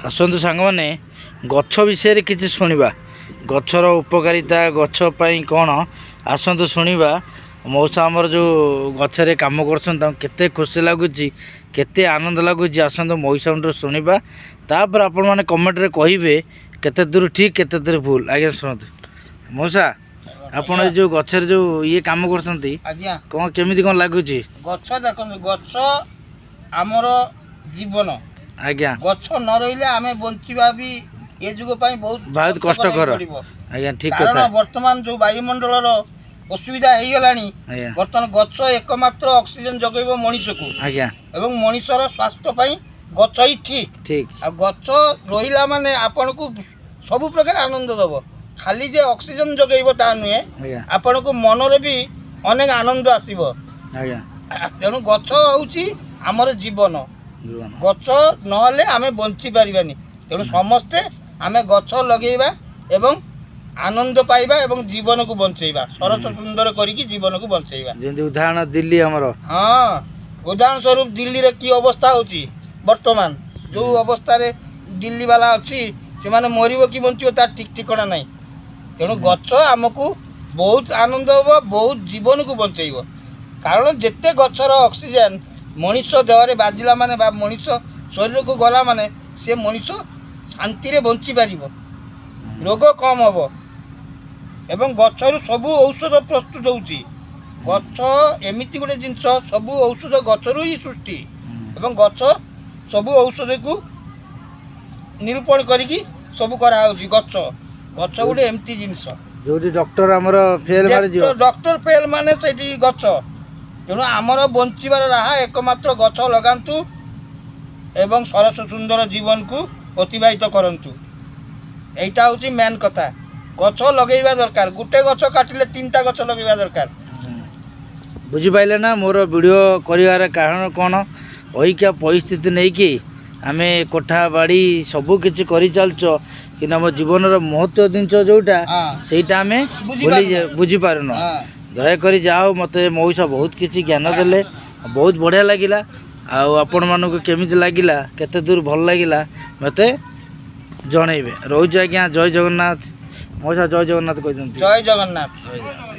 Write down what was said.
ଆସନ୍ତୁ ସାଙ୍ଗମାନେ, ଗଛ ବିଷୟରେ କିଛି ଶୁଣିବା, ଗଛର ଉପକାରିତା, ଗଛ ପାଇଁ କ'ଣ। ଆସନ୍ତୁ ଶୁଣିବା। ମଉସା ଆମର ଯେଉଁ ଗଛରେ କାମ କରୁଛନ୍ତି, ତାଙ୍କୁ କେତେ ଖୁସି ଲାଗୁଛି, କେତେ ଆନନ୍ଦ ଲାଗୁଛି। ଆସନ୍ତୁ ମଉସାଙ୍କଠୁ ଶୁଣିବା, ତାପରେ ଆପଣମାନେ କମେଣ୍ଟରେ କହିବେ କେତେ ଦୂର ଠିକ୍, କେତେ ଦୂର ଭୁଲ। ଆଜ୍ଞା, ଶୁଣନ୍ତୁ ମଉସା, ଆପଣ ଏ ଯେଉଁ ଗଛରେ ଯେଉଁ ଇଏ କାମ କରୁଛନ୍ତି, କ'ଣ କେମିତି କ'ଣ ଲାଗୁଛି? ଗଛ ଦେଖନ୍ତୁ, ଗଛ ଆମର ଜୀବନ। ଗଛ ନ ରହିଲେ ଆମେ ବଞ୍ଚିବା ବି ଏ ଯୁଗ ପାଇଁ ବହୁତ ବହୁତ କଷ୍ଟକର। ହେଇପଡ଼ିବ। ଆଜ୍ଞା, ଠିକ୍ କାରଣ କଥା। ବର୍ତ୍ତମାନ ଯୋଉ ବାୟୁମଣ୍ଡଳର ଅସୁବିଧା ହେଇଗଲାଣି, ବର୍ତ୍ତମାନ ଗଛ ଏକମାତ୍ର ଅକ୍ସିଜେନ ଯୋଗାଇବ ମଣିଷକୁ ଏବଂ ମଣିଷର ସ୍ୱାସ୍ଥ୍ୟ ପାଇଁ ଗଛ ହିଁ ଠିକ୍। ଆଉ ଗଛ ରହିଲା ମାନେ ଆପଣଙ୍କୁ ସବୁ ପ୍ରକାର ଆନନ୍ଦ ଦେବ। ଖାଲି ଯେ ଅକ୍ସିଜେନ ଯୋଗାଇବ ତା ନୁହେଁ, ଆପଣଙ୍କୁ ମନରେ ବି ଅନେକ ଆନନ୍ଦ ଆସିବ। ତେଣୁ ଗଛ ହେଉଛି ଆମର ଜୀବନ। ଜୀବନ। ଗଛ ନହେଲେ ଆମେ ବଞ୍ଚି ପାରିବାନି। ତେଣୁ ସମସ୍ତେ ଆମେ ଗଛ ଲଗେଇବା ଏବଂ ଆନନ୍ଦ ପାଇବା ଏବଂ ଜୀବନକୁ ବଞ୍ଚେଇବା, ସରସ ସୁନ୍ଦର କରିକି ଜୀବନକୁ ବଞ୍ଚେଇବା। ଯେମିତି ଉଦାହରଣ ଦିଲ୍ଲୀ ଆମର। ହଁ, ଉଦାହରଣ ସ୍ୱରୂପ ଦିଲ୍ଲୀରେ କି ଅବସ୍ଥା ହେଉଛି। ବର୍ତ୍ତମାନ ଯେଉଁ ଅବସ୍ଥାରେ ଦିଲ୍ଲୀ ବାଲା ଅଛି, ସେମାନେ ମରିବ କି ବଞ୍ଚିବ ତାର ଠିକ୍ ଠିକଣା ନାହିଁ। ତେଣୁ ଗଛ ଆମକୁ ବହୁତ ଆନନ୍ଦ ହେବ, ବହୁତ ଜୀବନକୁ ବଞ୍ଚେଇବ। କାରଣ ଯେତେ ଗଛର ଅକ୍ସିଜେନ୍ ମଣିଷ ଦେହରେ ବାଜିଲା ମାନେ ବା ମଣିଷ ଶରୀରକୁ ଗଲା ମାନେ ସେ ମଣିଷ ଶାନ୍ତିରେ ବଞ୍ଚିପାରିବ, ରୋଗ କମ୍ ହେବ ଏବଂ ଗଛରୁ ସବୁ ଔଷଧ ପ୍ରସ୍ତୁତ ହେଉଛି। ଗଛ ଏମିତି ଗୋଟେ ଜିନିଷ, ସବୁ ଔଷଧ ଗଛରୁ ହିଁ ସୃଷ୍ଟି ଏବଂ ଗଛ ସବୁ ଔଷଧକୁ ନିରୂପଣ କରିକି ସବୁ କରାହେଉଛି। ଗଛ ଗଛ ଗୋଟେ ଏମିତି ଜିନିଷ। ଯୋଉଠି ଡକ୍ଟର ଆମର ଫେଲ୍ ମାରିଯିବ। ଡକ୍ଟର ଫେଲ୍ ମାନେ ସେଇଠି ଗଛ। ତେଣୁ ଆମର ବଞ୍ଚିବାର ରାହା ଏକମାତ୍ର ଗଛ ଲଗାନ୍ତୁ ଏବଂ ସରସ ସୁନ୍ଦର ଜୀବନକୁ ଅତିବାହିତ କରନ୍ତୁ। ଏଇଟା ହେଉଛି ମେନ୍ କଥା। ଗଛ ଲଗେଇବା ଦରକାର। ଗୋଟେ ଗଛ କାଟିଲେ ତିନିଟା ଗଛ ଲଗେଇବା ଦରକାର। ବୁଝିପାରିଲେ ନା ମୋର ଭିଡ଼ିଓ କରିବାର କାରଣ କ'ଣ? ଅଇକା ପରିସ୍ଥିତି ନେଇକି ଆମେ କୋଠା ବାଡ଼ି ସବୁ କିଛି କରିଚାଲିଛ, କିନ୍ତୁ ଆମ ଜୀବନର ମହତ୍ତ୍ୱ ଜିନିଷ ଯେଉଁଟା, ସେଇଟା ଆମେ ଭୁଲି ବୁଝିପାରୁନୁ। ବୁଝିପାରୁନୁ। ଦୟାକରି ଯାଅ। ମୋତେ ମଉସା ବହୁତ କିଛି ଜ୍ଞାନ ଦେଲେ, ବହୁତ ବଢ଼ିଆ ଲାଗିଲା। ଆଉ ଆପଣମାନଙ୍କୁ କେମିତି ଲାଗିଲା, କେତେ ଦୂର ଭଲ ଲାଗିଲା, ମୋତେ ଜଣେଇବେ। ରହୁଛି ଆଜ୍ଞା, ଜୟ ଜଗନ୍ନାଥ। ମଉସା, ଜୟ ଜଗନ୍ନାଥ କହିଛନ୍ତି। ଜୟ ଜଗନ୍ନାଥ। ଜୟ ଜଗନ୍ନାଥ।